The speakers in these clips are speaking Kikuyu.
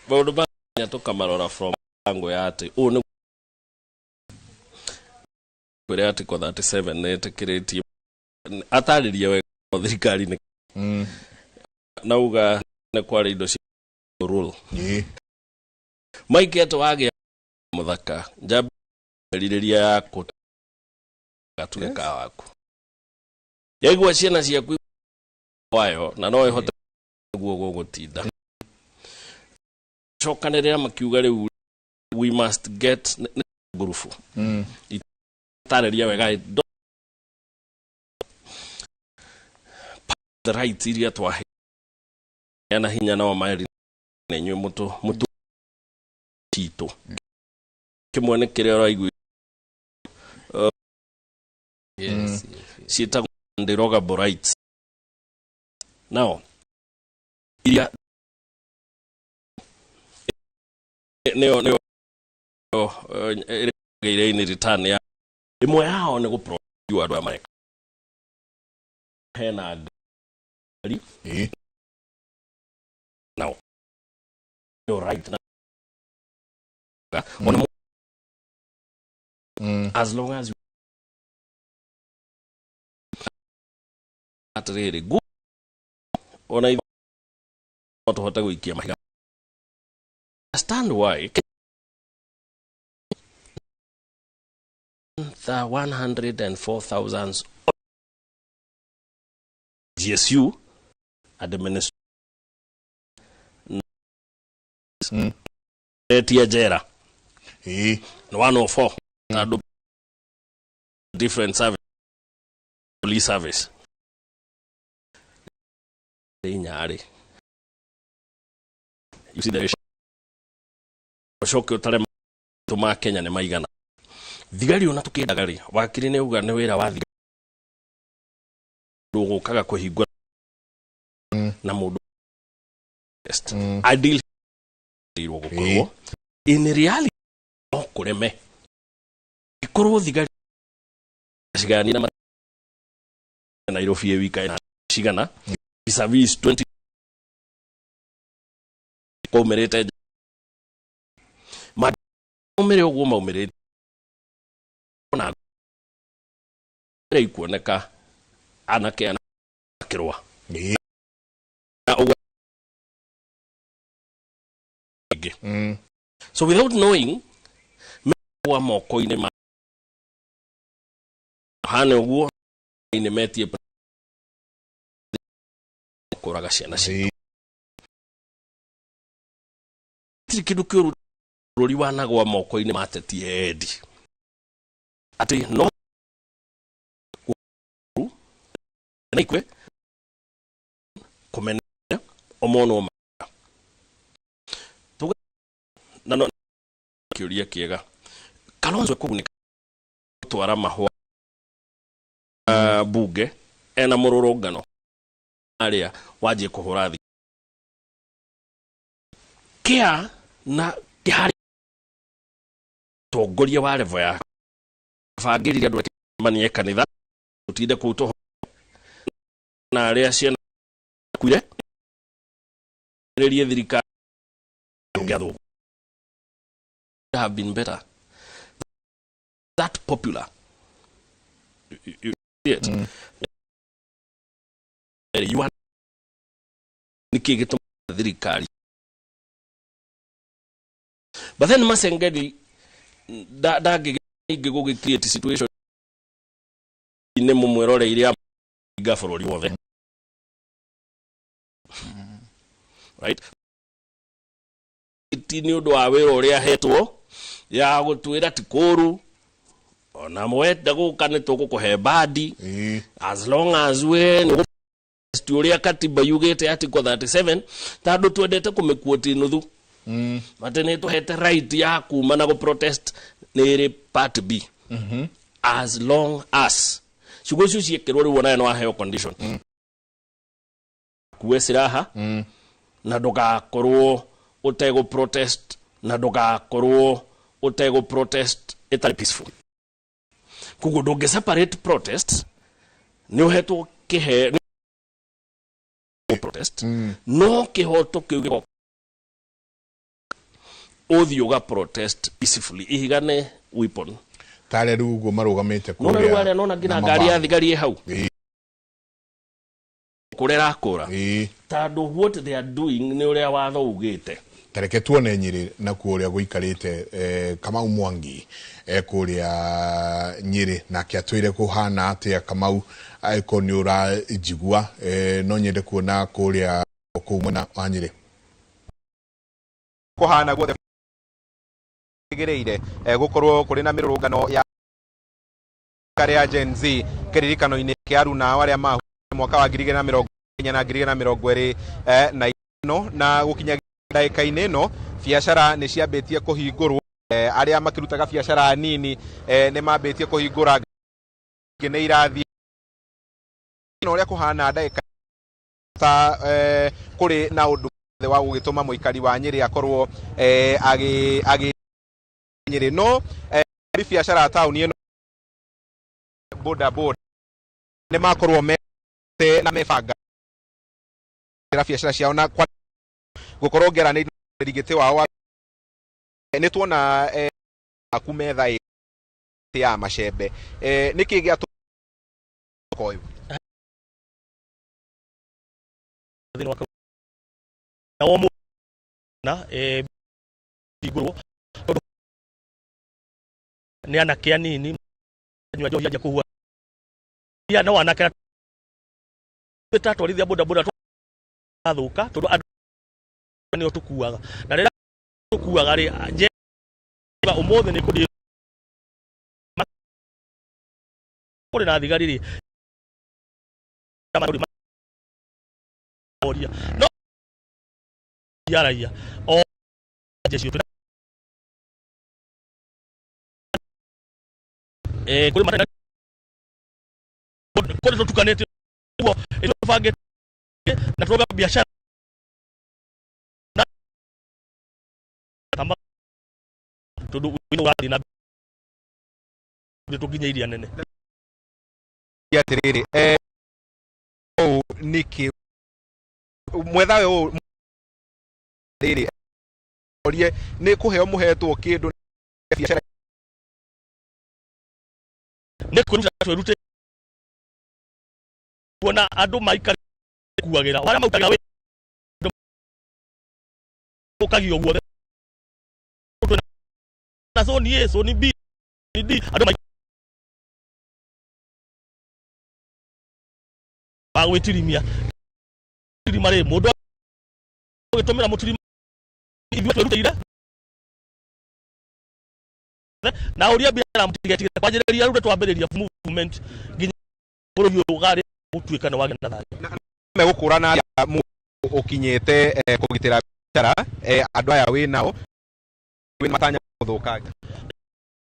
Maũndũ ma Kenya tũkamarora from angle ya atĩ ũũ nĩ kwĩra article 37 nĩ ĩtĩkĩrĩtie atarĩrie wega thirikari nĩ nauga nĩ kwarĩ indo cia rule. Mike atĩ wagĩa mũthaka njambĩrĩria yaku gatuge ka waku yaigua ciana ciaku wayo na no ĩhote guo gũgũtinda cokanĩrĩra makiuga rĩu we must get nĩ ngurubu. Itarĩria wega I don't- the rights iria twaheana hinya nao maeri na inyuĩ mũtũ mũtũ citũ kĩmwe nĩ kĩrĩa ũraigua. Yes. Ciĩtagwo derogable rights now iria nĩyo nĩyo ĩrĩgĩire in return ya ĩmwe yao nĩ gũ andũ aya mareka hena ngari. Nao nĩyo right na ona as long as you atĩrĩrĩ gu ona ithuĩ no tũhote gũikia mahiga. Understand why the 104,000 GSU administration etie njera nĩ 104 tondũ different service, police service inyarĩ. You see the ratio. Ũcoke ũtare matũ ma Kenya nĩ maigana thigari ona tũkĩendaga rĩ wakiri nĩ uga nĩ wĩra wa thigari ũgũkaga kũhingũra na mũndũ test ideal irwo gũkorwo in reality no kũreme ikorwo thigari cigani na Nairobi ĩ wika ĩna cigana vis-a-vis 20 kwaumĩrĩte maumĩre ũguo maumĩrĩte ona ikuoneka anake ana makĩrũa na ũguo ĩngĩ. So without knowing megwa moko-inĩ ma hane ũguo nĩ metie kũraga ciana citũ. Gũtirĩ kĩndũ kĩũru bũrũri wanagwa moko-inĩ ma ateti endi atĩ no na ikwe kũmena omonwo na no kĩũria kĩega Kalonzo ekũgunĩka gũtwara mahũa bunge ena mũrũrũngano arĩa wanjie kũhũra thi kĩa na kĩharĩ tongoria wa level ya bangĩrire andũ manie kanitha tũtinde kũu tũho na arĩa ciana kuire rĩrie thirikari ũngĩathũka have been better that popular you see it? You are nĩkĩ gĩtũmaga thirikari but then Masengeli ndangĩ gũgĩ create situation nĩ mũmwĩroreire nga bũrũri wothe, right? Ti nĩ ũndũ wa wĩra ũrĩa ahetwo ya gũtwĩra ti kũũru ona mwenda gũka nĩ tũgũkũhe bandi as long as we nĩ ũgũ- ũrĩa katiba yugĩte article 37 tondũ twendete kũmĩkuoti nuthu atĩ nĩ tũhete right ya kuma na gũ-protest nĩ ĩrĩ part B as long as ciugo icio ciĩkĩrwo rĩu onawe no aheo condition kue silaha na ndũgakorwo ũtegũ protest na ndũgakorwo ũtegũ protest ĩtarĩ peaceful. Koguo ndũngĩ separate protest nĩ ũhetwo kĩhe Protest no kihoto kiu gĩgoka ũthiĩ ũga protest peacefully. Ihiga nĩ weapon. Tarĩa rĩu ũguo marũgamĩte. Nona rĩu kũrĩa arĩa nona nginya na ngari ya mabango. thigari ĩ hau kũrĩa ĩrakũra, tondũ what they are doing nĩ ũrĩa watho ugĩte. Tareke tuone Nyĩrĩ nakuo ũrĩa gũikarĩte. Kamau Mwangi kũrĩa Nyĩrĩ nake atwĩre kũhana atĩa. Kamau, angĩkorwo nĩ ũranjigua, no nyende kuona kũrĩa kũu mwena wa Nyĩrĩ. Kuhana guothe gĩrĩire gũkorwo kũrĩ na mĩrũrũngano ya ya Gen Z kĩririkano-inĩ kĩa aruna ao arĩa mahurire mwaka wa 2040 na 2025, na gũkinya ndagĩka-inĩ ĩno biacara nĩ ciambĩtie kũhingũrwo. Arĩa makĩrutaga biacara nini nĩ mambĩtie kũhingũra, ingĩ nĩ irathiĩ na ũrĩa kũhana ndagĩka ta kũrĩ na ũndũ wa gũgĩtũma mũikari wa Nyĩrĩ akorwo agĩ agĩ Nyĩrĩ no biacara taũni ĩno boda boda nĩ makorwo me na mebanga biacara ciao na kwa gũkorwo ngĩaranĩria na rigĩtĩ wao wa nĩ tuona aku metha ĩ ya macembe. Nĩkĩ gĩatũma ũyũ? Thĩinĩ wa na o na hingũrwo tondũ nĩ anake anini nyua njohi anjia kũhua ya no anake tatwarithia boda boda thũka tondũ andũ nĩo tũkuaga, na rĩrĩa tũkuaga rĩ nje ũmũthĩ nĩ kũndĩ kũrĩ na thigari rĩ oria no ya raia o jeshi kũrĩ matari kũrĩ tũtukanĩte ũguo tũbangĩte na tũroga biacara na kama tondũ wĩra ũrathiĩ na mbere tũkinye iria nene. Atĩrĩrĩ, ũũ nĩkĩ mwetha ũyũ rĩrĩ orie nĩ kũheo mũhetwo kĩndũ biacara? Nĩ kwĩruta twĩrutĩte kuona andũ maikare kuagĩra arĩa marutaga wĩra andũ ũkagio guothe na zone A, zone B, D, andũ wa gwĩtirimia tirima rĩ mũndũ agĩtũmĩra mũtirima ithuĩ twĩrutĩire na ũria biacara mũtigetigĩre kwanjĩrĩria rĩu twambĩrĩria movement nginya bũrũri ũyũ ũgarĩ gũtuĩka nĩ wagĩa na thayũ. Megũkũrana ũkinyĩte kũgitĩra biacara, andũ aya wĩ nao wĩ matanya gũthũkangia?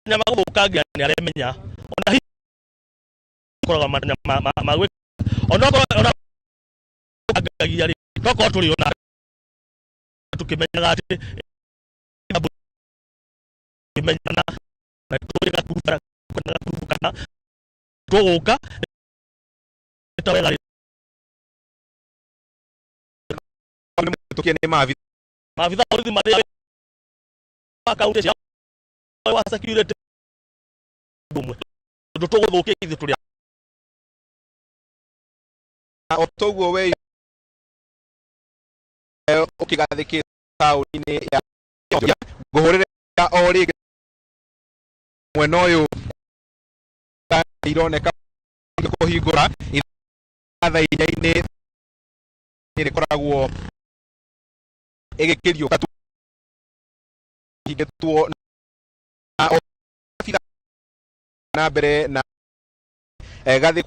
Nyama gũthũkangia nĩ aremenya ona hihi koragwo matanya ma gwĩka ona okorwo ona gũthangagia rĩ tokorwo tũrĩ ona tũkĩmenyaga atĩ tũkĩmenyana na tũrĩ gakuru kana gakuru kana tũgũka ta wega rĩ. Tũkie nĩ maabitha. Maabitha a borithi marĩ wa kaunti cia wa security ũmwe tondũ tũgũthũkia ithuĩ tũrĩ. O toguo we ũkĩgathĩkĩte taũni-inĩ ya ngũhũrĩre o rĩngĩ mwena ũyũ ironeka kũhingũra thaa 4-inĩ ĩrĩkoragwo ĩgĩkĩriũka hingĩtwo na o na mbere na gathĩ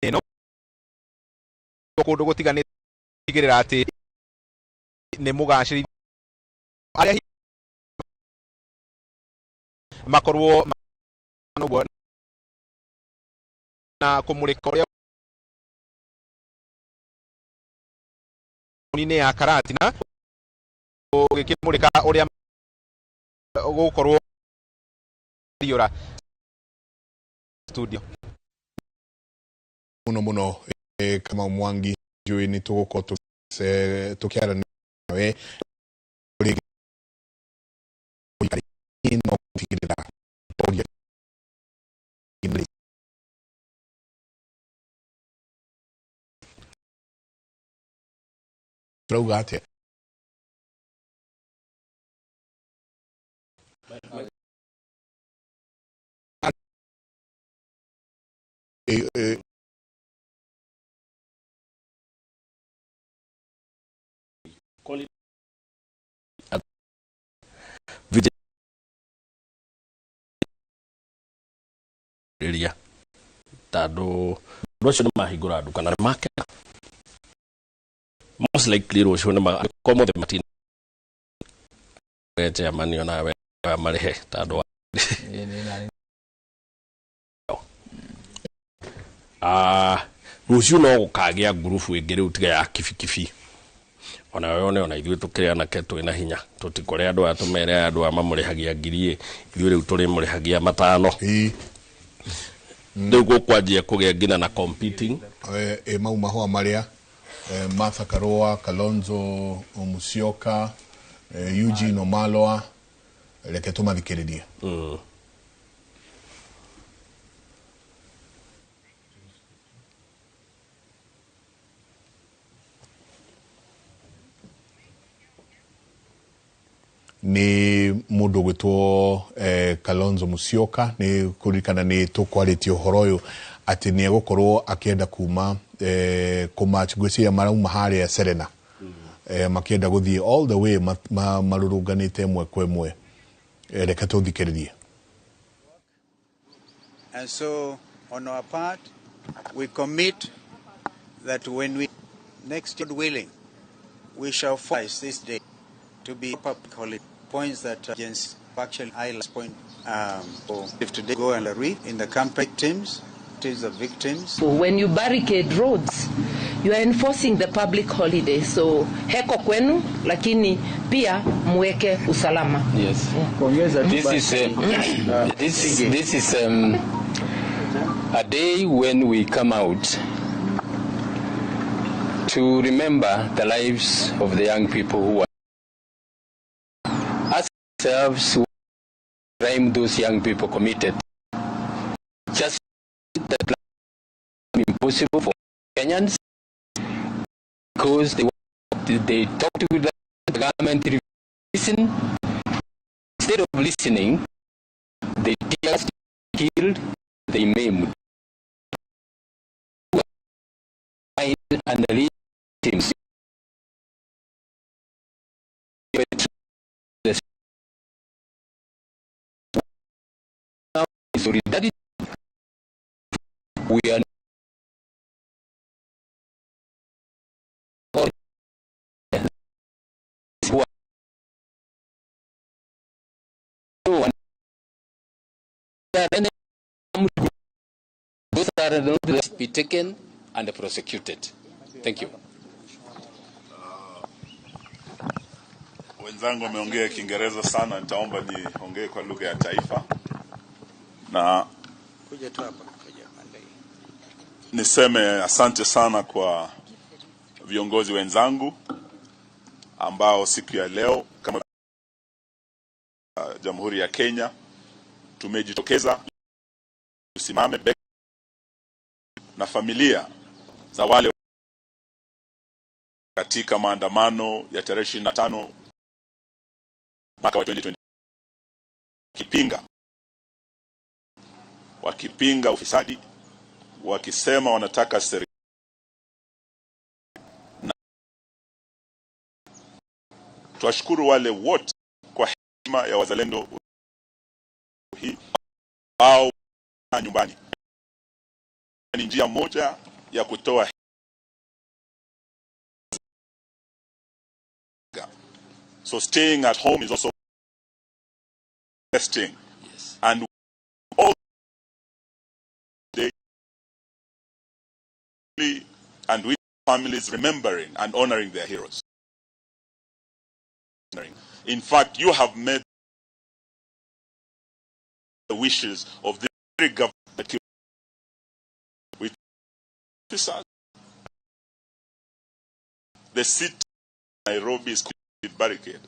ĩno kũndũ gũtiganĩte tigĩrĩra atĩ nĩ mũgacĩrithia arĩa makorwo ũguo na kũmũrĩka ũrĩa taũni-inĩ ya Karatina ũgĩkĩmũrĩka ũrĩa gũkorwo riũra studio. Muno muno. Kamau Mwangi njũĩ nĩ tũgũkorwo tũkĩaranĩria nawe rĩngĩ no gũtigĩrĩra toria turauga atĩa. Rĩria tondũ andũ acio nĩ mahingũra nduka na nĩ makena, most likely rũciũ nĩ ko mothe matina chairman onawe marĩhe tondũ rũciũ no gũkagĩa ngurubu ĩngĩ rĩu tiga ya kibikibi. Ona we one ona ithuĩ tũkĩrĩ anake twĩna hinya, tũtikore andũ aya tũmere aya andũ aya mamũrĩhagia ngiri ĩ, ithuĩ rĩu tũrĩmũrĩhagia 5. Rĩu gũkwanjia kũgĩa nginya na competing. Mau mahũa marĩa Martha Karua, Kalonzo Musyoka, Eugene Wamalwa, reke tũmathikĩrĩrie. Nĩ mũndũ ũgwĩtwo Kalonzo Musyoka, nĩ kũririkana nĩ tũkwarĩtie ũhoro ũyũ atĩ nĩ egũkorwo akĩenda kuma kũmatch, ngwĩciria marauma harĩa Serena, makĩenda gũthiĩ all the way marũrũnganĩte ĩmwe kwa ĩmwe. Reke tũthikĩrĩrie. And so on our part, we commit that when we next year willing, we shall force this day to be public holiday. Points that agency actually highlights point, if today go and read in the campaign teams, teams of victims. So when you barricade roads, you are enforcing the public holiday. So heko kwenu, lakini pia muweke usalama. Yes. Yeah. This is this is a day when we come out to remember the lives of the young people who are ask ourselves what crime those young people committed. Just that impossible for Kenyans because they talk to the government, listen. Instead of listening, they just killed, they maimed. And the teams. Solidarity. We are those are not be taken and prosecuted. Thank you. Wenzangu wameongea Kiingereza sana, nitaomba niongee kwa lugha ya taifa. Na niseme asante sana kwa viongozi wenzangu ambao siku ya leo kama Jamhuri ya Kenya tumejitokeza tusimame na familia za wale katika maandamano ya tarehe 25 mwaka wa 2020 wakipinga ufisadi, wakisema wanataka serikali. Tuwashukuru wale wote kwa heshima ya wazalendo hii au nyumbani. Ni njia moja ya kutoa. So staying at home is also testing. Yes. And all day and with families remembering and honoring their heroes. In fact, you have met the wishes of the very government with officers The city of Nairobi is barricaded.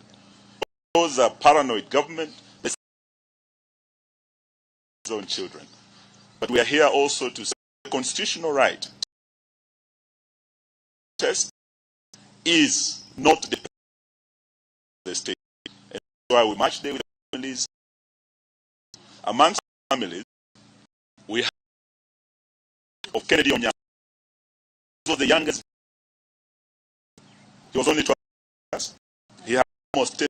Those are paranoid government, the own children. But we are here also to say the constitutional right test is not the state. And that's why we march there with families. Amongst families, we have of Kennedy Onyango. He was the youngest. He was only 12 years. He had almost 10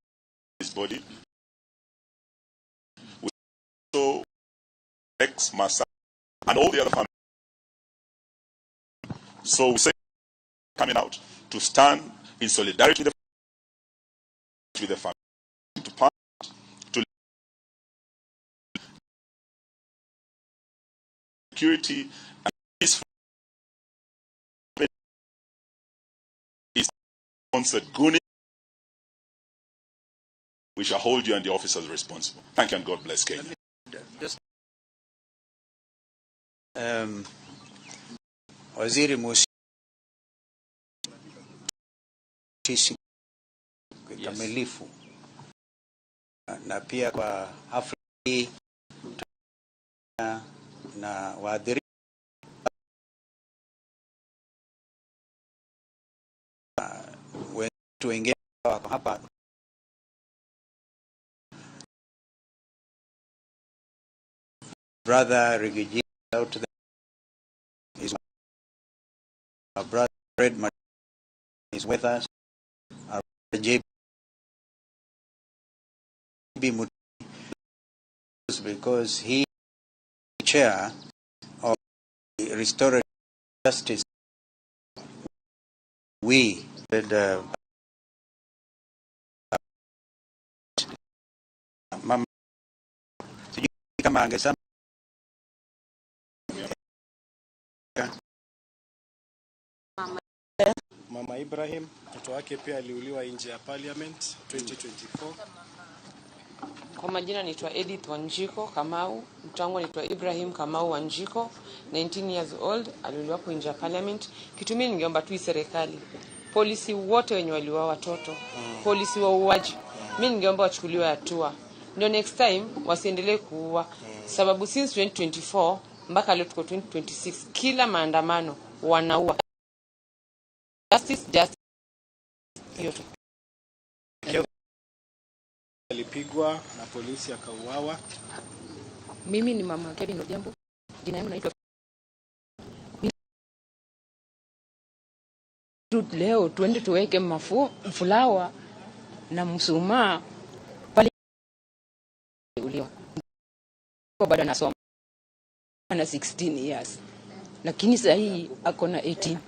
his body. We saw ex Massa and all the other families. So we say coming out to stand in solidarity with the family, to part, to security and peaceful is sponsored Guni. We shall hold you and the officers responsible. Thank you and God bless Kenya. Just Waziri Musisi kikamilifu na pia kwa Afrika na waathirika wetu wengine wako hapa. Brother Riggy G out there is our brother Fred is with us. Our JB because he chair of the restorative justice. We said, mama sijui kama angesema. Mama Ibrahim, mtoto wake pia aliuliwa nje ya parliament 2024. Kwa majina naitwa Edith Wanjiko Kamau, mtoto wangu anaitwa Ibrahim Kamau Wanjiko, 19 years old, aliuliwa hapo nje ya parliament. Kitu mimi ningeomba tu serikali, polisi wote wenye waliua watoto, polisi wa uuaji, mimi ningeomba wachukuliwe hatua, ndio next time wasiendelee kuua, sababu since 2024 mpaka leo tuko 2026, kila maandamano wanaua. Justice, justice. Hiyo tu. Alipigwa na polisi akauawa. Mimi ni mama Kevin Odhiambo. Jina yangu naitwa tu. Leo tuende tuweke mafu fulawa na msumaa pale uliwa. Bado anasoma, ana 16 years, lakini sasa hii ako na 18.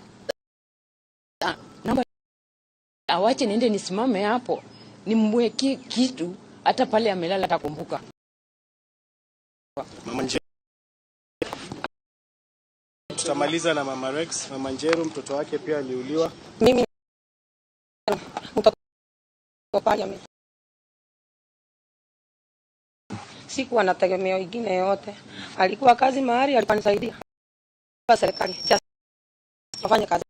Naomba awache niende nisimame hapo nimwekee kitu, hata pale amelala atakumbuka. Mama Njeru, tutamaliza na Mama Rex. Mama Njeru, mtoto wake pia aliuliwa. Mimi mtoto wa parliament, sikuwa na tegemeo ingine yote. Alikuwa kazi mahali, alikuwa anisaidia serikali just afanye kazi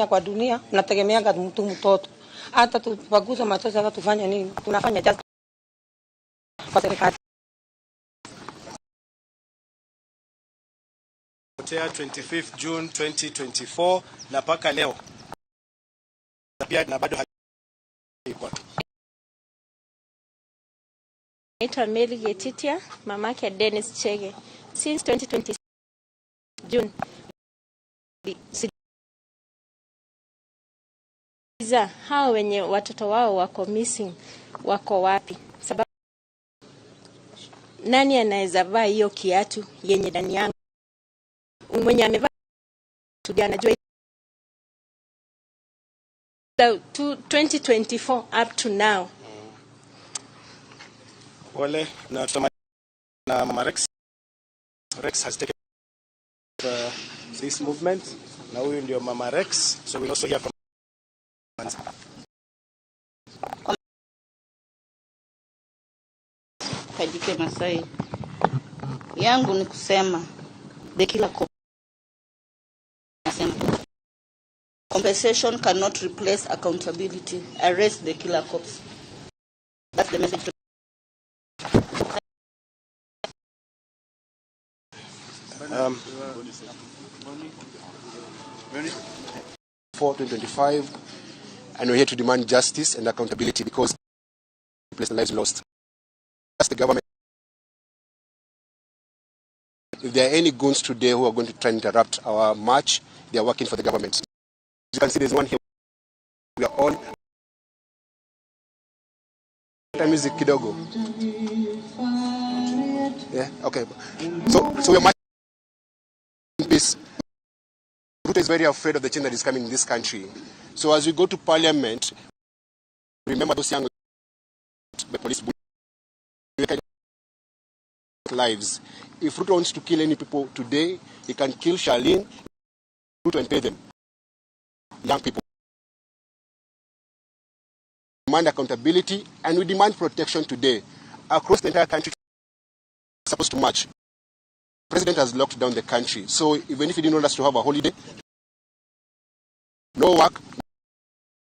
kwa dunia, nategemeaga mtu mtoto, hata tupaguze machozi, hata tufanye nini, tunafanya just kwa serikali. Potea 25 June 2024 na mpaka leo pia na bado haikuwa. Naitwa Mary Getitia, mamake Dennis Chege. Since 2020 June za hao wenye watoto wao wako missing wako wapi? Sababu nani anaweza vaa hiyo kiatu yenye ndani yangu? Mwenye amevaa tu anajua. 2024 up to now. Pole na tutamaliza na Mama Rex. Rex has taken this movement na huyu ndio Mama Rex, so we'll also hear from Kajike Masai. Yangu ni kusema the killer cop nasema Compensation cannot replace accountability. Arrest the killer cops. That's the message. 4, 2025, and we're here to demand justice and accountability because place the lives lost. That's the government. If there are any goons today who are going to try and interrupt our march, they are working for the government. As you can see, there's one here. We are all music kidogo. Yeah, okay. So we're marching in peace. Ruto is very afraid of the change that is coming in this country. So as we go to parliament, remember those young by police lives. If Ruto wants to kill any people today, he can kill Charlene, Ruto, and pay them. Young people. Demand accountability and we demand protection today. Across the entire country, supposed to march. President has locked down the country. So even if he didn't want us to have a holiday, no work,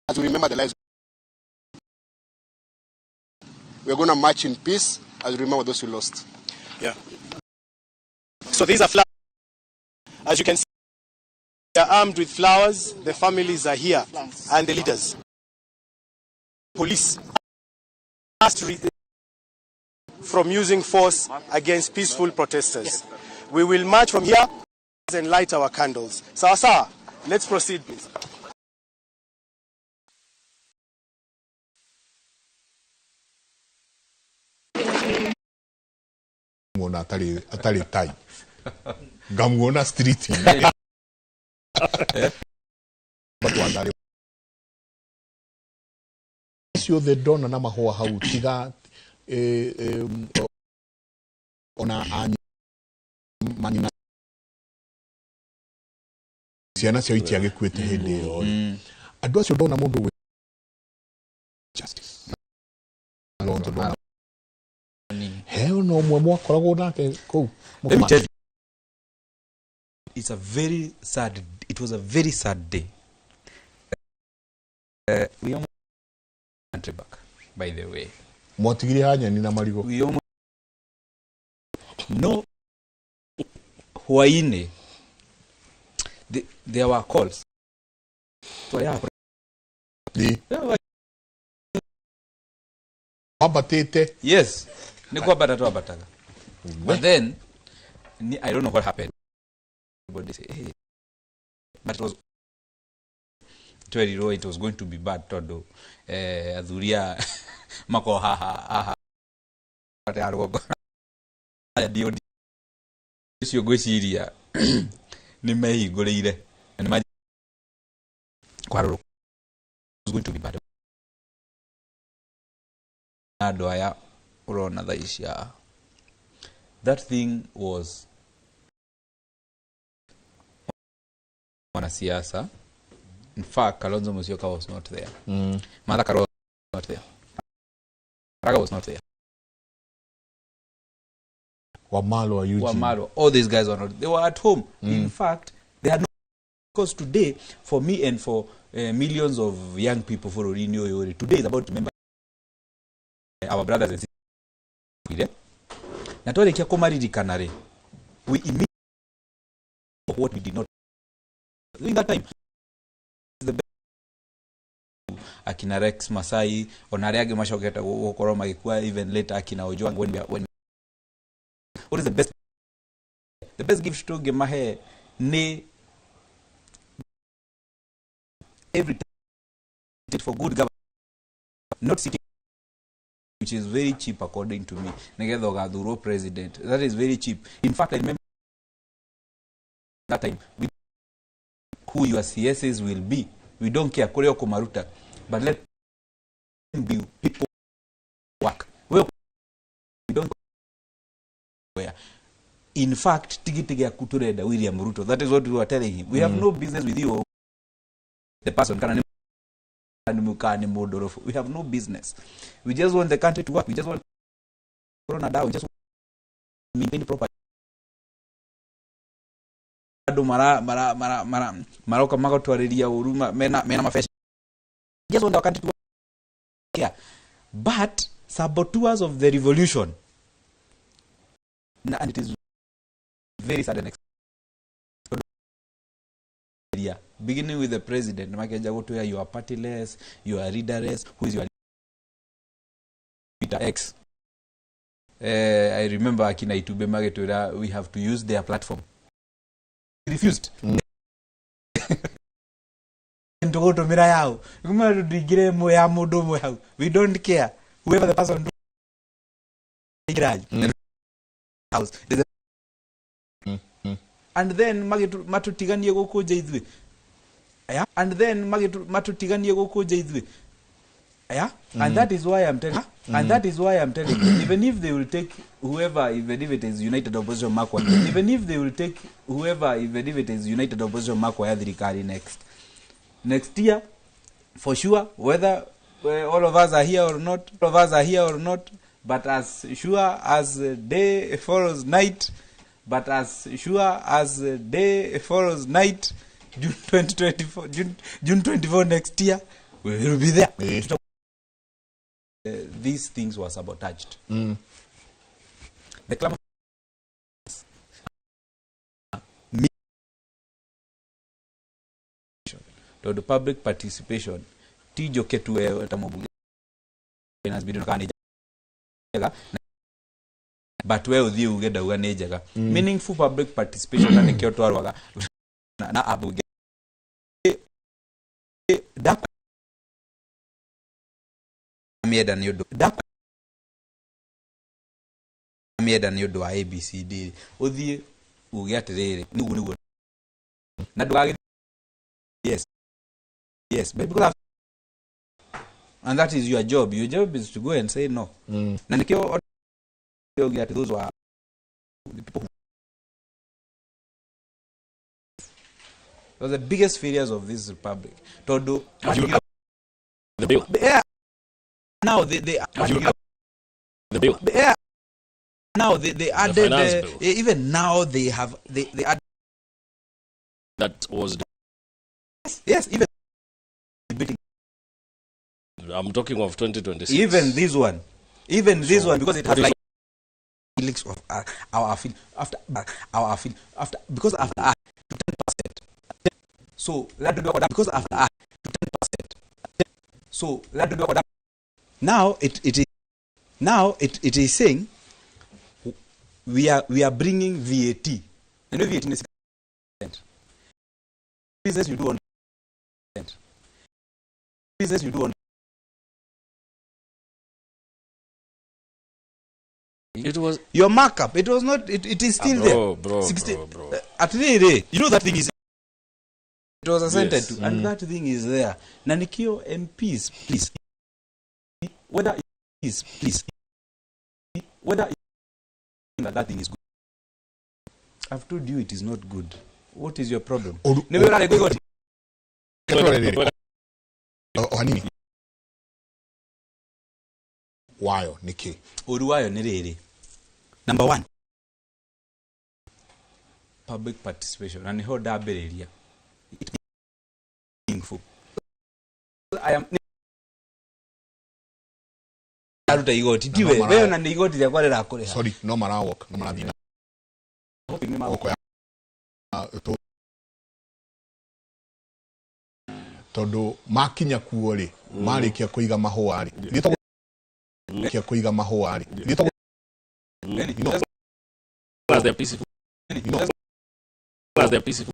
as we remember the lives, we're going to march in peace as we remember those we lost. Yeah. So these are flowers. As you can see, they are armed with flowers. The families are here and the leaders. Police must from using force against peaceful protesters. We will march from here and light our candles. Sawa sawa, let's proceed, please. Muona atarĩ tai ngamuona street batwatharĩ ciothe ndona na mahũa hau tiga ona manyina ciana ciao itiagĩkuĩte hĩndĩ ĩyo rĩ. Andũ acio ndona mũndũ wĩ justice Alonso ndona he ona ũmwe mwakoragwo nake kũu. Let me tell you, it's a very sad, it was a very sad day. We almost country back, by the way. Mwatigire hanyeni na marigũ. We almost, no, hwaini, there were calls. So, yeah, Ĩ. Wambatĩte. Yes, nĩ kwambata twambataga. But then, I don't know what happened. Everybody say, hey. But it was twerirwo it was going to be bad tondu athuri a makorwo haha haha ya rũgongo aya DOD ũcio ngwĩciria nĩ mehingũrĩire na nĩ kwarũrũka. It was going to be bad. Andũ aya ũrona thaa ici haha. That thing was wanasiasa. In fact, Kalonzo Musyoka was not there. Martha Karua was not there. Maraga was not there. Wamalwa, Eugene. Wamalwa. All these guys were not. They were at home. In fact, they had no. Because today, for me and for millions of young people for Orinio, today is about to remember our brothers and sisters. Na twarĩkia kũmaririkana rĩ, we immediately what we did not during that time. The best akina Rex Masai ona arĩa angĩ macokete gũkorwo magĩkua even later akina Ojwang when we are, when what is the best gift tũngĩmahe nĩ every time for good government, not sitting, which is very cheap according to me, nigetha ũgathurwo president. That is very cheap. In fact, I remember that time who your CSs will be, we don't care kũrĩa ũkũmaruta, but let them be people work. We don't where in fact tigiti gĩaku tũrenda William Ruto. That is what we were telling him. We have no business with you, the person, kana nĩ kana nĩ mũndũrũbu. We have no business. We just want the country to work. We just want corona down. We just want maintain proper. Andũ mara mara mara mara maroka magatwarĩria ũru mena mabeca, just want our country to work here, but saboteurs of the revolution and it is very sad and area, beginning with the president, makenja gutwira, "You are partyless, you are leaderless, who is your leader?" X. I remember akina Itube magitwira we have to use their platform. Refused. Tũgũtũmĩra yao kuma tũingĩre ĩmwe ya mũndũ ũmwe hau. We don't care whoever the person ingĩra house. There's and then matũtiganie gũkũ nja ithuĩ, yeah? And then matũtiganie gũkũ nja ithuĩ, yeah? And that is why I'm telling and that is why I'm telling you, even if they will take whoever, even if it is United Opposition makwa, even if they will take whoever, even if it is United Opposition makwa ya thirikari next year, for sure, whether all of us are here or not, all of us are here or not, but as sure as day follows night, but as sure as day follows night, June 2024, June 24 next year, we will be there. These things were sabotaged. The clamor tondũ public participation ti njoke tu we ta mũmbunge na kana nĩ njega, but we ũthiĩ uge ndauga nĩ njega. Meaningful public participation, na nĩkĩo twarwaga na ambunge mĩenda nĩ ũndũ mĩenda nĩ ũndũ wa ABCD, ũthiĩ uge atĩrĩrĩ, nĩguo nĩguo na ndũgagĩ yes, but because and that is your job. Your job is to go and say no. Na nĩkĩo uge atĩ those were the people who was the biggest failures of this republic, tondũ The bill. Yeah, now they The bill. Yeah, now they added Finance bill. Even now they have they add That was Yes, even debating. I'm talking of 2026. Even this So, one, because it has what is like links of our feel after our feel after, because after to 10%, so that because after to 10%, so that now it is now it is saying we are bringing VAT. You know VAT is 6%. Business you do on business you do on It was your markup. It was not it is still Ah, bro, there. bro, 60 bro, bro. Atiriri, you know that thing is it was assented to, and that thing is there. Na nikio MPs, please, whether is please, whether that thing is good. I've told you it is not good. What is your problem? Nĩwe ũrarengwo igoti. Rĩrĩ, o hanini wayo nĩ kĩ? Ũru wayo nĩ rĩrĩ: number one, public participation, na nĩho ndambĩrĩria. It is meaningful. I am aruta igoti tiwe. No we ona nĩ igoti rĩakwa rĩrakũrĩha. Sorry, no marawalk, no marathiĩ na Hoping nĩ gũkũ ya tondũ makinya kuo rĩ, marĩkia kũiga mahũa rĩ, marĩkia kũiga mahũa rĩ, As they're peaceful. As they're peaceful.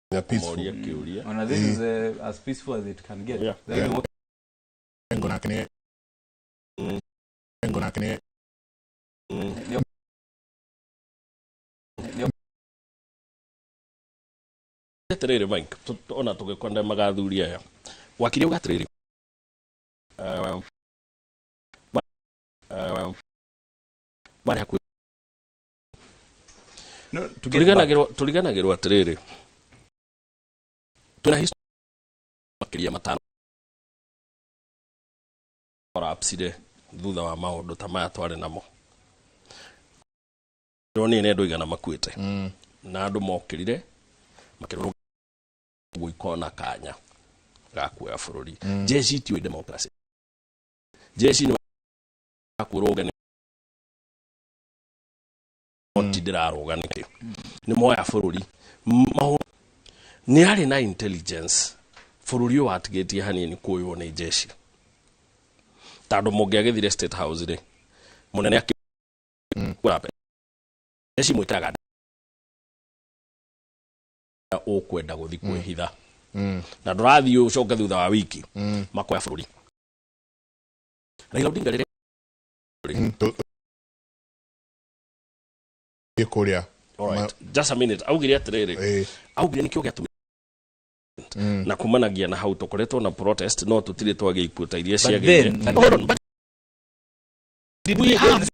They're peaceful. Moria kĩũria. Ona this is as peaceful as it can get. Then Ngo nake nĩ ngo nake nĩ Atĩrĩrĩ Mike, ona tũgĩkonde magathuri aya wakiri auga atĩrĩrĩ, marĩ hakuhĩ. No, to get back. Tũriganagĩrwo atĩrĩrĩ, twĩna history makĩria matano collapsire thutha wa maũndũ ta maya twarĩ namo. Ndĩronire nĩ andũ 100 makuĩte na andũ mokĩrire. Makĩrũrũngana ũguo ikona kanya ga kuoya bũrũri. Jeshi itiũĩ democracy. Jeshi nĩ kũrũnga nĩ ti ndĩrarũga nĩkĩ nĩ moya bũrũri. Nĩ arĩ na intelligence bũrũri ũyũ watigĩtie hanini kũywo nĩ jeshi, tondũ mũngĩagĩthire State House rĩ, mũnene akĩgũra jeshi mwĩkĩraga ũkwenda gũthi kwĩhitha na ndũrathiĩ ũcoke thutha wa wiki makoya bũrũri. Raila Odinga rĩrĩa Thiĩ kũrĩa. Alright, just a minute. Augire atĩrĩrĩ, augire nĩkĩo gĩatũmire na kumanagia na hau tũkoretwo na protest, no tũtirĩ twagĩa ikuũ ta iria But ciagĩire. Hold on, but did we have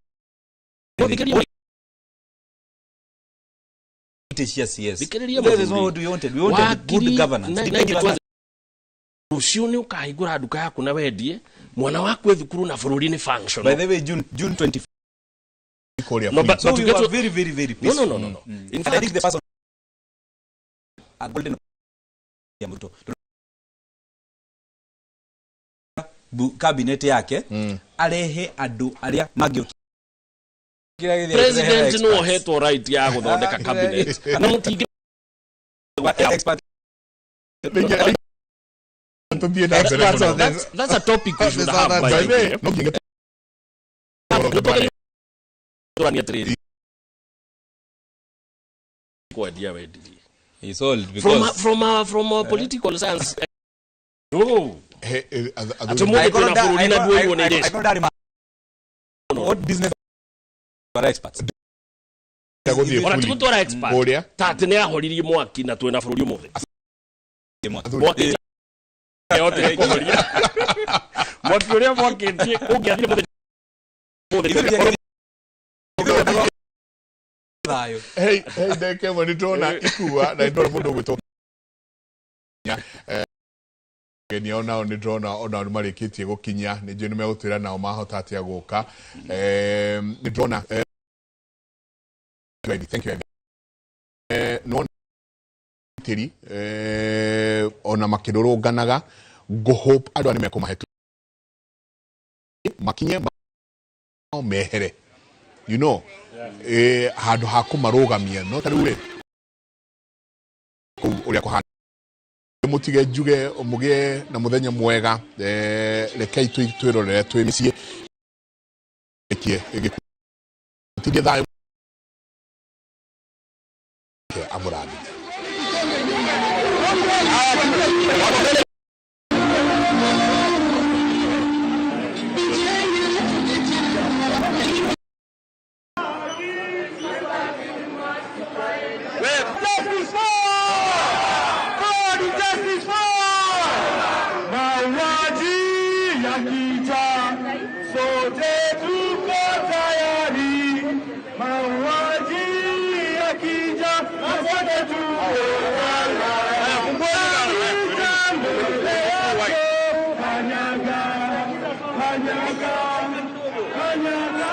Thikĩrĩria. Cia CS. Thikĩrĩria. That is not what we wanted. We wanted good governance. Did they give us Rũciũ nĩ ũkahingũra nduka yaku na wendie, mwana waku e thukuru na bũrũri nĩ functional. By the way, June 25. Kũrĩa. No, but, So but we to get were to, very, very, very No, peaceful. no. In And I fact, think the person a golden ya Ruto. Cabinet yake arehe andũ arĩa mangĩũkia. President no ohetwo right ya gũthondeka cabinet na mũtingĩ Expert. Tũthiĩ na mbere Experts mũno. on this. That's a topic we should have, by By the the way. way, no nginya Tũrania atĩrĩrĩ, kwendia wendirie He sold from because from a political science, no. He, Atĩ mũthĩ twĩna bũrũri na nduoirwo nĩ jeshi. Angĩkorwo ndarĩ what business are experts? Gũthiĩ Ona ti fully. gũtwara expert Kũrĩa. ta atĩ nĩ ahoririe mwaki na twĩna bũrũri ũmũthĩ. Mwaki yahotire kũhoria mwaki ũrĩa mwakĩtie ũngĩathire mũthenya ũmũthĩ. Thayũ. Hey, hey, ndagĩka ĩmwe nĩ ndĩrona ikua na nĩ ndĩrona mũndũ ũgwĩtwo geni ao nao nĩ ndĩrona onao nĩ marĩkĩtie gũkinya. Nĩ njũĩ nĩ megũtwĩra nao mahota atĩa gũka. Nĩ ndĩrona thank you. Nĩwona tĩri ona makĩrũrũnganaga, ngũhope andũ aya nĩ mekũmahe makinye mao mehere handũ ha kũmarũgamia, no ta rĩu rĩ kũu ũrĩa kũhana. Mũtige njuge mũgĩe na mũthenya mwega. Rekei twĩrorere twĩ mĩciĩ ĩkie gĩtindie thayũ amũrathime. Justice for! For justice for! Mauaji yakija, sote tuko tayari. Mauaji yakija, sote tuko tayari. Mbele yako, kanyaga, kanyaga, kanyaga,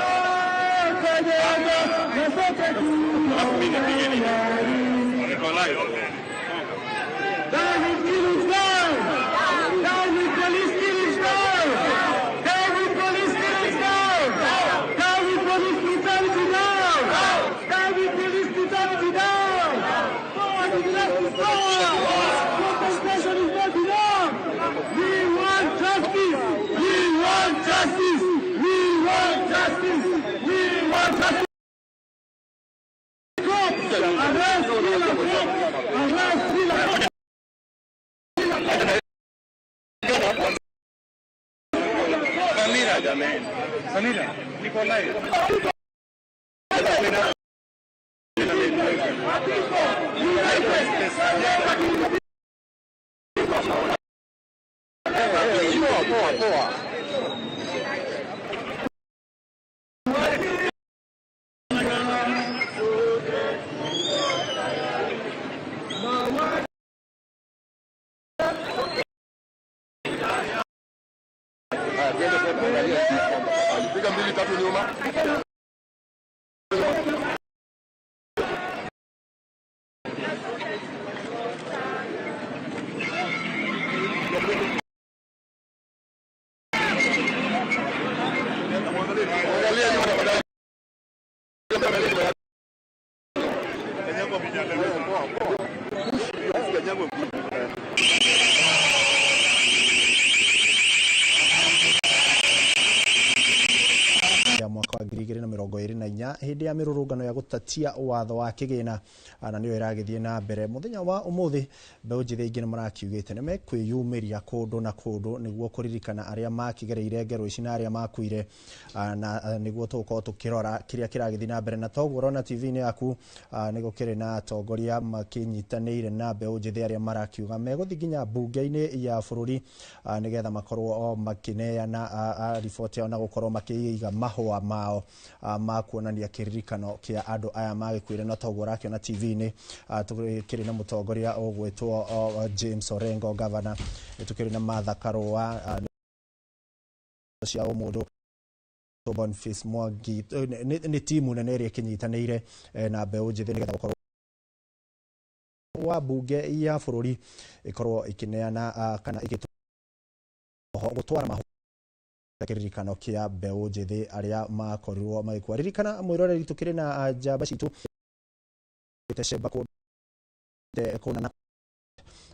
kanyaga, na sote tuko tayari. Down with killings down! Down with police killings down! Down with police killings down! Down with police brutality down! Down with police brutality down! Forward with justice forward! Compensation is not enough! We want justice! We want justice! We want justice! We want justice! Cops! Arrest killer cops! Arrest killer cops! Samira jamani. Samira, niko live. Poa poa poa. Piga mbili tatu nyuma. Ya mwaka wa 2024 hĩndĩ ya mĩrũrũngano ya gũtatia watho wa kĩgĩna na nĩyo ĩragĩthiĩ na mbere mũthenya wa ũmũthĩ. Mbeũ njĩthĩ aingĩ nĩ marakiugĩte nĩ mekwĩyumĩria kũndũ na kũndũ nĩguo kũririkana arĩa makĩgereire ngero ici na arĩa makuire, na nĩguo tũgũkorwo tũkĩrora kĩrĩa kĩragĩthiĩ na mbere. Na toguo ũrona TV-inĩ yaku, nĩ gũkĩrĩ na atongoria makĩnyitanĩire na mbeũ njĩthĩ arĩa marakiuga megũthiĩ nginya mbunge-inĩ ya bũrũri, nĩgetha makorwo makĩneana riboti yao na gũkorwo makĩiga mahũa mao ma kuonania kĩririkano kĩa andũ aya magĩkuire. Na toguo ũrakĩona TV-inĩ, tũkĩrĩ na mũtongoria ũgwĩtwo James Orengo, governor, tũkĩrĩ na Martha Karũa cia ũmũndũ, Boniface Mwangi. Nĩ timu nene ĩrĩa ĩkĩnyitanĩire na mbeũ njĩthĩ nĩgetha gũkorwo wa mbunge ya bũrũri ĩkorwo ĩkĩneana kana gũtwara mahũa kĩririkano kĩa mbeũ njĩthĩ arĩa makorirwo magĩkua. Ririkana mwĩroreri, tũkĩrĩ na njamba citũ Sheba kũna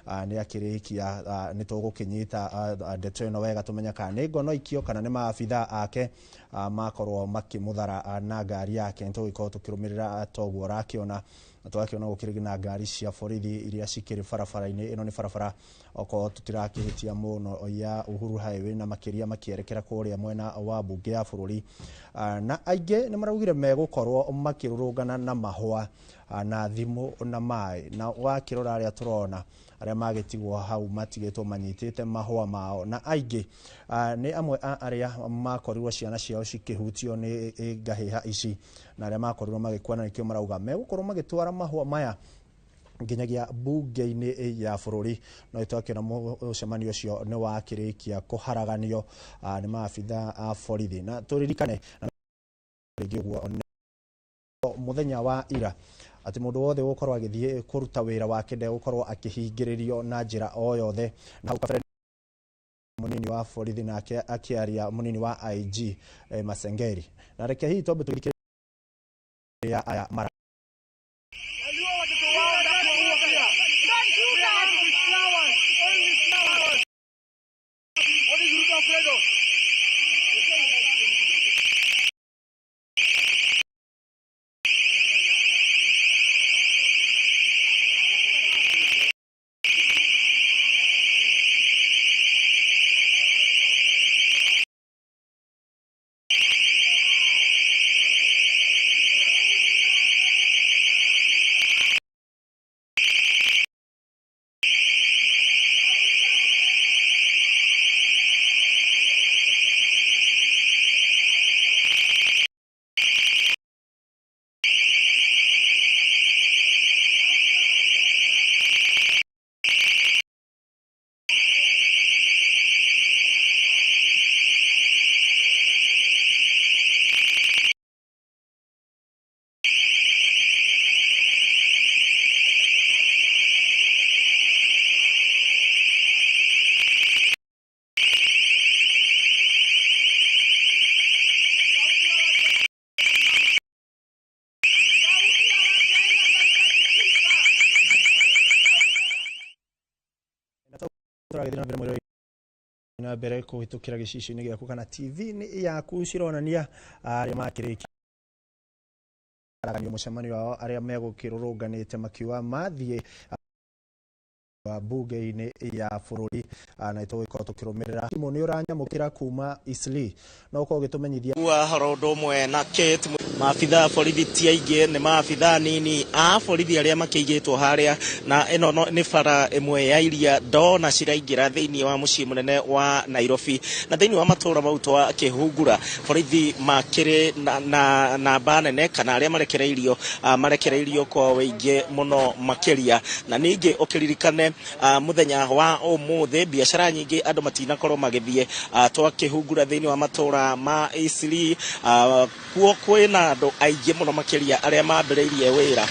nĩ akĩrĩkia, nĩ tũgũkĩnyita ndeto ĩno wega tũmenye kana nĩ ngono ikio kana nĩ maabitha ake makorwo makĩmũthara na ngari yake. Nĩ tũgũgĩkorwo tũkĩrũmĩrĩra toguo ũrakĩona, na tũgakĩona gũkĩrĩ na ngari cia borithi iria cikĩrĩ barabara-inĩ ĩno. Nĩ barabara, okorwo tũtirakĩhĩtia mũno, ya Uhuru Highway, na makĩria makĩerekera kũrĩa mwena wa mbunge ya bũrũri, na aingĩ nĩ maraugire megũkorwo makĩrũrũngana na mahũa na thimũ na maĩ. Na wakĩrora arĩa tũrona arĩa magĩtigwo hau matigĩtwo manyitĩte mahũa mao, na aingĩ nĩ amwe a arĩa makorirwo ciana ciao cikĩhutio nĩ ngahĩha ici na arĩa makorirwo magĩkua, na nĩkĩo marauga megũkorwo magĩtwara mahũa maya nginyagia mbunge-inĩ ya bũrũri. No twakĩona mũcemanio ũcio nĩ wakĩrĩkia kũharaganio nĩ maabitha a borithi. Na tũririkane rĩngĩ ũguo mũthenya wa ira atĩ mũndũ wothe ũgũkorwo agĩthiĩ kũruta wĩra wake ndegũkorwo akĩhingĩrĩrio na njĩra o yothe. Na hau kabere mũnini wa borithi nake akĩaria, mũnini wa IG Masengeri, na reke hihi twambe tũthikĩrĩrie aya mara Waliua watoto wao na kuwaua pia. We are happy with flowers, only flowers. What is Ruto afraid of? Tũragĩthiĩ na mbere mwĩroreri na mbere kũhĩtũkĩra gĩcicio-inĩ gĩaku kana TV-inĩ yaku, cironania arĩa makĩrĩkia mũcemanio wao, arĩa megũkĩrũrũnganĩte makiuga mathiĩ mbunge-inĩ ya bũrũri, na tũgũkorwo tũkĩrũmĩrĩra. Timũ nĩ ũranyamũkĩra kuma Eastleigh, no ũkorwo ũgĩtũmenyithia Wa ũndũ ũmwe na Kate, maabitha a borithi ti aingĩ, nĩ maabitha nini a borithi arĩa makĩigĩtwo harĩa, na ĩno nĩ bara ĩmwe ya iria ndona ciraingĩra thĩinĩ wa mũciĩ mũnene wa Nairobi, na thĩinĩ wa matũra mau twakĩhungura borithi makĩrĩ na namba nene, kana arĩa marekereirio marekereirio kwa wĩingĩ mũno makĩria. Na ningĩ ũkĩririkane mũthenya wa ũmũthĩ biacara nyingĩ andũ matinakorwo magĩthiĩ. Twakĩhungura thĩinĩ wa matũra ma Eastleigh, kuo kwĩna andũ aingĩ mũno makĩria arĩa mambĩrĩirie wĩra,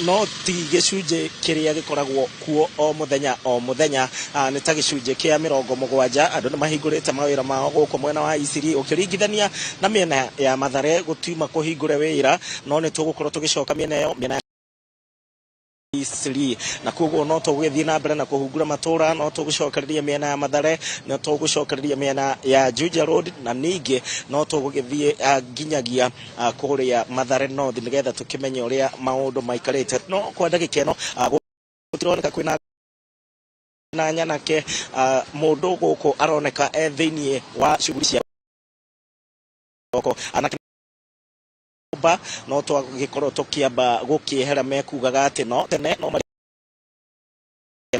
no ti gĩcunjĩ kĩrĩa gĩkoragwo kuo o mũthenya o mũthenya, nĩ ta gĩcunjĩ kĩa 70 andũ nĩ mahingũrĩte mawĩra mao gũkũ mwena wa Eastleigh ũkĩringithania na mĩena ya Mathare gũtiuma kũhingũre wĩra, no nĩ tũgũkorwo tũgĩcoka mĩena ĩyo mĩena. Eastleigh. Na koguo no tũgũgĩthiĩ na mbere na kũhungura matũra, no tũgũcokereria mĩena ya Mathare, no tũgũcokereria mĩena ya Juja Road, na ningĩ no tũgũgĩthiĩ nginyagia kũrĩa Mathare North nĩgetha tũkĩmenye ũrĩa maũndũ maikarĩte. No kwa ndagĩka ĩno gũtironeka kwĩna na nyanake, mũndũ gũkũ aroneka e thĩiniĩ wa shughuli cia thoko. Anake nyũmba no twagĩkorwo tũkĩamba gũkĩehera, mekugaga atĩ no tene no marĩ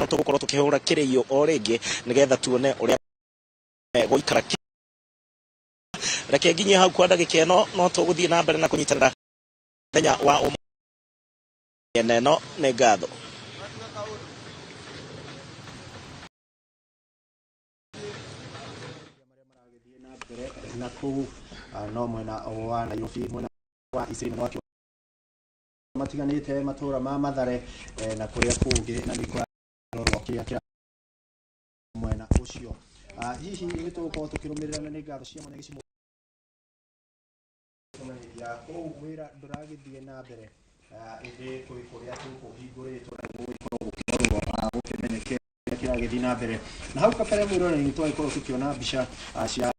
no tũgũkorwo tũkĩhũra kĩrĩio o rĩngĩ nĩgetha tuone ũrĩa megũikara. Reke nginyie hau kwa ndagĩka ĩno, no tũgũthiĩ na mbere na kũnyitanĩra mũthenya wa ũmũthĩ. Ĩno nĩ ngatho. Na kũu no mwena wa Nairobi, mwena wa Eastleigh, mwena wa matiganĩte matũra ma Mathare na kũrĩa kũngĩ, na nĩ kũrarorwo kĩrĩa kĩra mwena ũcio. Hihi nĩ tũgũkorwo tũkĩrũmĩrĩra, na nĩ ngatho cia mwanya gĩcimo kũmenyithia kũu wĩra ndũragĩthiĩ na mbere, ĩndĩ kwĩ kũrĩa tũkũhingũrĩtwo na gũgĩkorwo gũkĩrorwo, gũkĩmenyeke kĩrĩa kĩragĩthiĩ na mbere. Na hau kabere, mwĩroreri, nĩ twagĩkorwo tũkĩona mbica cia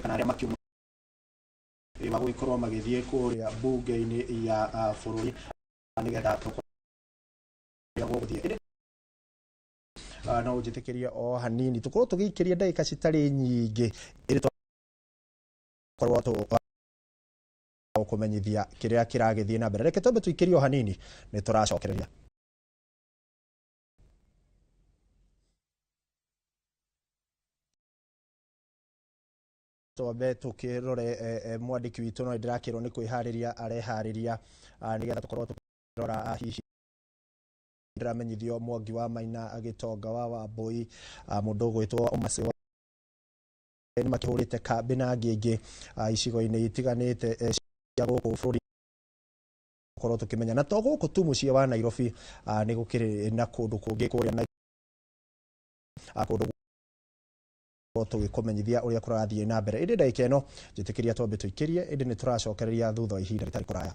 kana arĩa makiuma wa gũgĩkorwo magĩthiĩ kũrĩa mbunge-inĩ ya bũrũri nĩgetha tũkorwo gũgũthiĩ. Ĩndĩ no ũnjĩtĩkĩrie o hanini tũkorwo tũgĩikĩria ndagĩka citarĩ nyingĩ, ĩndĩ twakorwo kũmenyithia kĩrĩa kĩragĩthiĩ na mbere. Reke twambe tũikĩrie o hanini, nĩ tũracokereria. Twambe tũkĩrore mwandĩki witũ, no ndĩrakĩrwo nĩ kwĩharĩria areharĩria, nĩgetha tũkorwo tũkĩrora. Hihi ndĩramenyithio Mwangi wa Maina, Gĩtonga wa Wambui, mũndũ ũgwĩtwo Omase nĩ makĩhũrĩte kambĩ na angĩ aingĩ icigo-inĩ itiganĩte cia gũkũ bũrũri, gũkorwo tũkĩmenya na to gũkũ tu mũciĩ wa Nairobi, nĩ gũkĩrĩ na kũndũ kũngĩ kũrĩa na kũndũ tũgĩkũmenyithia ũrĩa kũrathiĩ na mbere. Ĩndĩ ndagĩka ĩno njĩtĩkĩria twambe tũikĩrie, ĩndĩ nĩ tũracokereria thutha wa ihinda rĩtarĩ kũraya.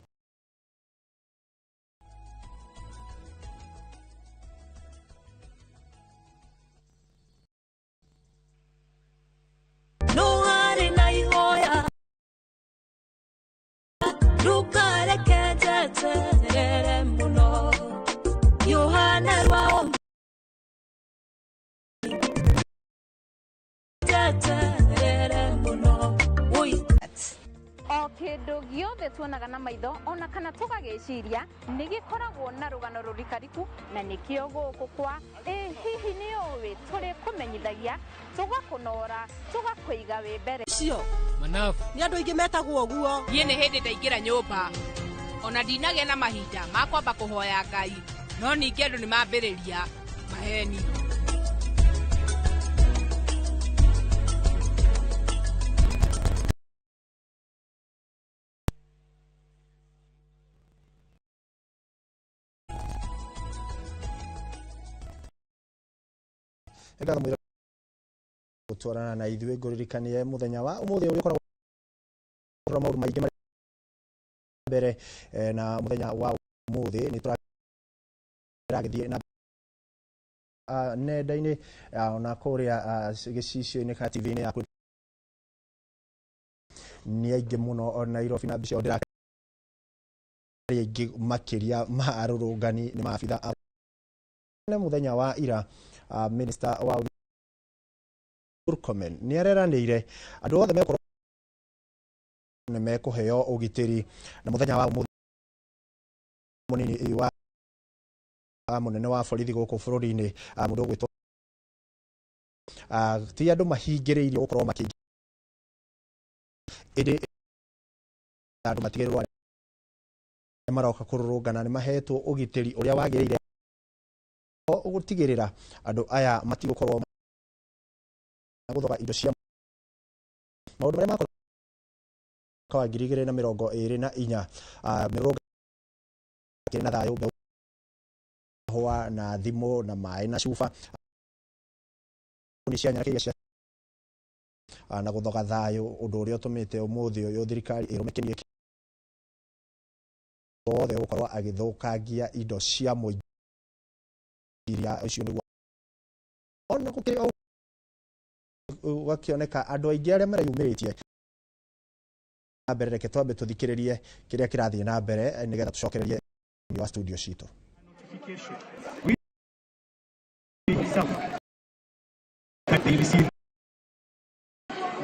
No harĩ na ihoya, ndũkareke njeterere mũno, Yohana rwao njeterere mũno. Oi. O kĩndũ gĩothe tuonaga na maitho ona kana tũgagĩciria nĩ gĩkoragwo na rũgano rũrikariku, na nĩkĩo gũkũ kwa Ĩ Hihi Nĩ Ũĩ tũrĩ kũmenyithagia, tũgakũnora, tũgakũiga wĩ mbere. Ũcio Manabu. Nĩ andũ aingĩ metagwo ũguo. Niĩ nĩ hĩndĩ ndaingĩra nyũmba, ona ndinagĩa na mahinda ma kwamba kũhoya Ngai, no ningĩ andũ nĩ mambĩrĩria maheni. Ngatho mwĩra gũtwarana na ithuĩ. Ngũririkanie mũthenya wa ũmũthĩ ũrĩa ũkoragwo maũndũ maingĩ marĩ mbere, na mũthenya wa ũmũthĩ nĩ tũragĩthiĩ na nenda-inĩ, ona kũrĩa gĩcicio-inĩ kana TV-inĩ yaku nĩ aingĩ mũno Nairobi, na mbica ĩyo ndĩrakĩrĩ aingĩ makĩria ma arũrũngani nĩ maabitha a mũthenya wa ira. Minister wa Murkomen nĩ areranĩire andũ othe megũkorwo nĩ mekũheo ũgitĩri. Na mũthenya wa ũmũthĩ, mũnini wa mũnene wa borithi gũkũ bũrũri-inĩ, mũndũ ũgwĩtwo ti andũ mahingĩrĩirio gũkorwo makĩingĩ, ĩndĩ andũ matigĩrĩrwo arĩa maroka kũrũrũngana nĩ mahetwo ũgitĩri ũrĩa wagĩrĩire, gũtigĩrĩra andũ aya matigũkorwo gũthoga indo cia maũndũ marĩa makorwo mwaka wa 2024. Mĩrũrũngano ĩkĩrĩ na thayũ, mbeũ, mahũa na thimũ na maĩ na cuba nĩ cia nyanake iria cia na gũthoga thayũ, ũndũ ũrĩa ũtũmĩte ũmũthĩ ũyũ thirikari ĩrũme kĩni. Wothe ũgũkorwo agĩthũkangia indo cia mũingĩ iria ũcio nĩguo ona gũkĩrĩ ũguo gũgakĩoneka andũ aingĩ arĩa mareyumĩrĩtie na mbere. Reke twambe tũthikĩrĩrie kĩrĩa kĩrathiĩ na mbere nĩgetha tũcokererie wa studio citũ. That they receive.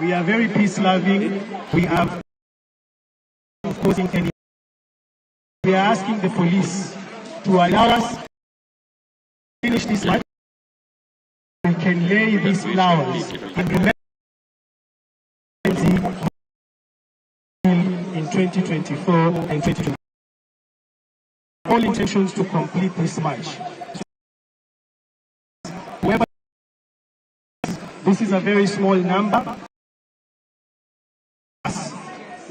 We are very peace loving. We have of causing any. We are asking the police to allow us finish this march. We can lay these flowers and remember in 2024 and 2025. All intentions to complete this march. Whoever, this is a very small number.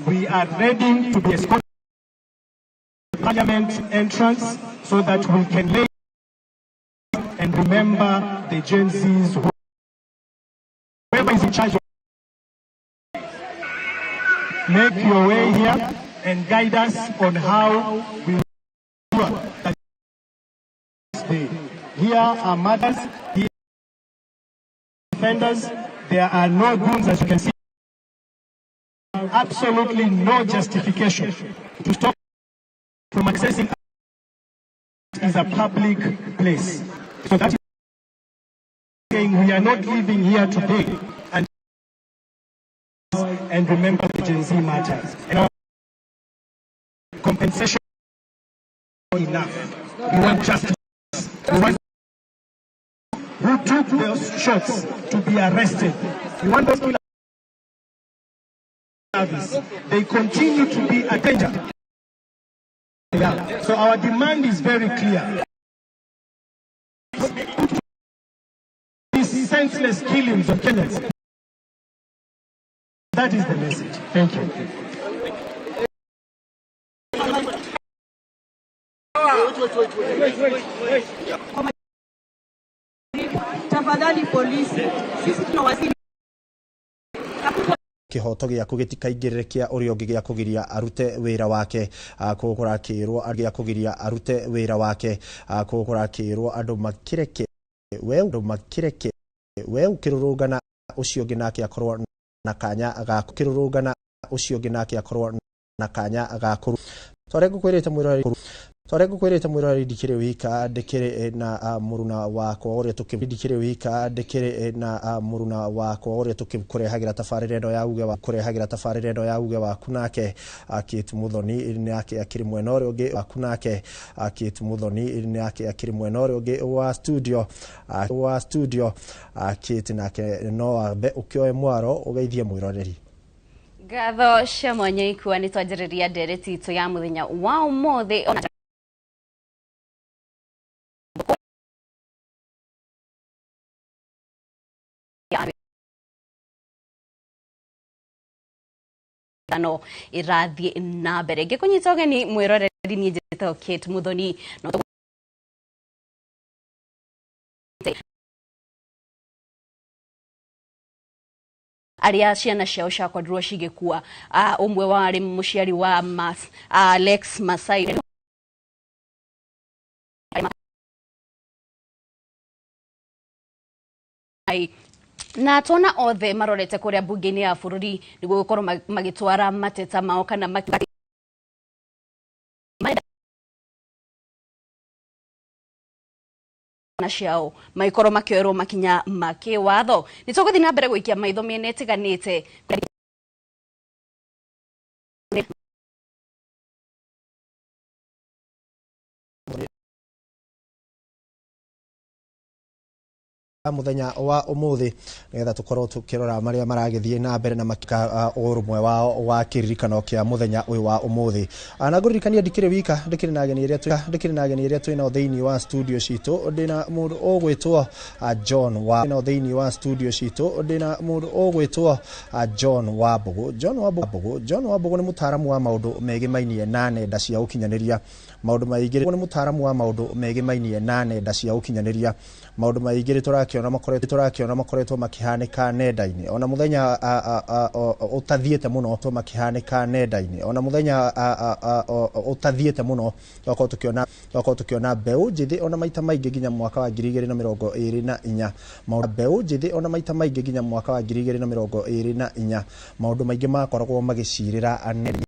We are ready to be escorted to the parliament entrance so that we can lay and remember the Gen Zs. Whoever is in charge of, make your way here and guide us on how we that day. Here are mothers, here defenders. There are no goons, as you can see. Absolutely no justification to stop from accessing is a public place. So that is saying we are not living here today and remember the Gen Z matters. And our compensation enough. We want justice. We want who took those shots to be arrested. We want those killers. They continue to be a danger. Yeah. So our demand is very clear. These senseless killings of Kenyans. That is the message. Thank you. Wait, wait, wait, wait, wait. Tafadhali polisi, sisi tunawasili Kihoto gĩaku gĩtikaingĩrĩre kĩa ũrĩa ũngĩ gĩa kũgiria arute wĩra wake. Kũu kũrakĩrwo gĩa kũgiria arute wĩra wake. Kũu kũrakĩrwo andũ makĩreke we andũ makĩreke we ũkĩrũrũngana, ũcio ũngĩ nake akorwo na kanya ga kĩrũrũngana, ũcio ũngĩ nake akorwo na kanya ga kũru. Twarĩa ngũkwĩrĩte mwĩroreri, twarĩa ngũkwĩrĩte mwĩroreri, ndikĩrĩ wika, ndĩkĩrĩ na mũruna wakwa ũrĩa tũkĩ ndikĩrĩ wika, ndĩkĩrĩ na mũruna wakwa ũrĩa tũkĩkũrehagĩra tabarĩra ĩno ya uge wa kũrehagĩra tabarĩra ĩno ya uge waku, nake Kate Muthoni nake akĩrĩ mwena ũrĩa ũngĩ waku, nake Kate Muthoni nake akĩrĩ mwena ũrĩa ũngĩ wa studio. Kate nake no ambe ũkĩoe mwaro ũgeithie mwĩroreri. Ngatho cia mwanya ikua nĩ twanjĩrĩria ndereti itũ ya mũthenya wa ũmũthĩ. Ona no ĩrathiĩ na mbere ngĩkũnyita ũgeni mwĩroreri, niĩ njĩtagwo Kate Muthoni no arĩa ciana ciao ciakorirwo cigĩkua. Ũmwe warĩ mũciari wa Alex Masai. Na tuona othe marorete kũrĩa mbunge-inĩ ya bũrũri nĩguo gũkorwo magĩtwara mateta mao kana na ciao magĩkorwo makĩoerwo makinya ma kĩwatho. Nĩ tũgũthiĩ na mbere gũikia maitho mĩena ĩtiganĩte. Muthenya wa umuthi nigetha tukorwo tukirora maria maragithie na mbere na makika urumwe wao wa kiririkano kia muthenya uyu wa umuthi. Na nguririkania ndikiri wika, ndikiri na ageni aria ndikiri na ageni aria twinao thiini wa studio citu. Ndina mundu ugwitwo John wa nao thiini wa studio citu, ndina mundu ugwitwo John Wambugu. John Wambugu, John Wambugu ni mutaaramu wa maundu megimainie na nenda cia ukinyaniria. Maũndũ maingĩ nĩ mũtaaramu wa maũndũ megemainie na nenda cia ũkinyanĩria. Maũndũ maingĩ tũrakĩona makoretwo tũrakĩona makoretwo makĩhanĩka nenda-inĩ ona mũthenya ũtathiĩte mũno to makĩhanĩka nenda-inĩ ona mũthenya ũtathiĩte mũno twakorwo tũkĩona twakorwo tũkĩona mbeũ njĩthĩ ona maita maingĩ nginya mwaka wa 2024 maũndũ mbeũ njĩthĩ ona maita maingĩ nginya mwaka wa 2024 maũndũ maingĩ makoragwo magĩcirĩra nenda.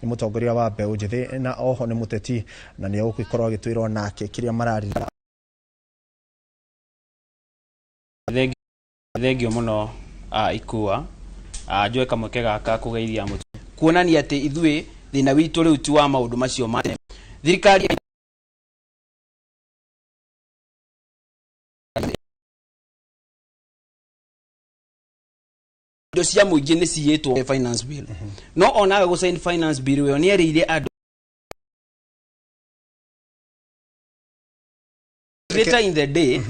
Nĩ mũtongoria wa mbeũ njĩthĩ na oho nĩ mũteti na nĩ egũgĩkorwo agĩtwĩra nake kĩrĩa mararira. Thengio mũno ikua njoe kamweke gaka kũgeithia mũtu kuonania atĩ ithuĩ thĩna witũ rĩu ti wa maũndũ macio ma tene. Thirikari indo cia mũingĩ nĩ ciyĩtwo finance bill, no onaga gũ sign finance bill ĩyo nĩ erĩire andũ later in the day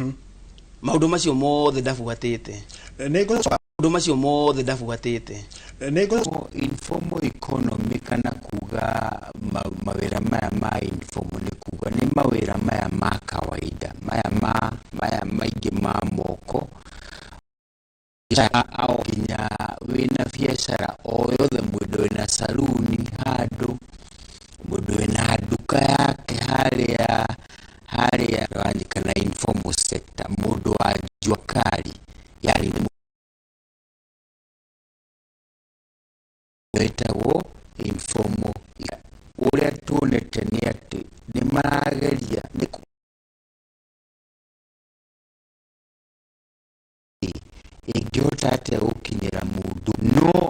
maũndũ macio mothe ndabuatĩte, maũndũ macio mothe ndabuatĩte. Informal economy kana kuga mawĩra maya ma informal, nĩ kuga nĩ mawĩra maya ma kawaida, maya ma maya maingĩ ma moko ao, nginya wĩna biacara o yothe, mũndũ wĩna saluni handũ, mũndũ wĩna nduka yake harĩa harĩa kana informal sector, mũndũ wa jua kali, yani nĩ wĩtagwo informal. Ũrĩa tuonete nĩ atĩ nĩ marageria nĩ ĩngĩhota atĩa gũkinyĩra mũndũ no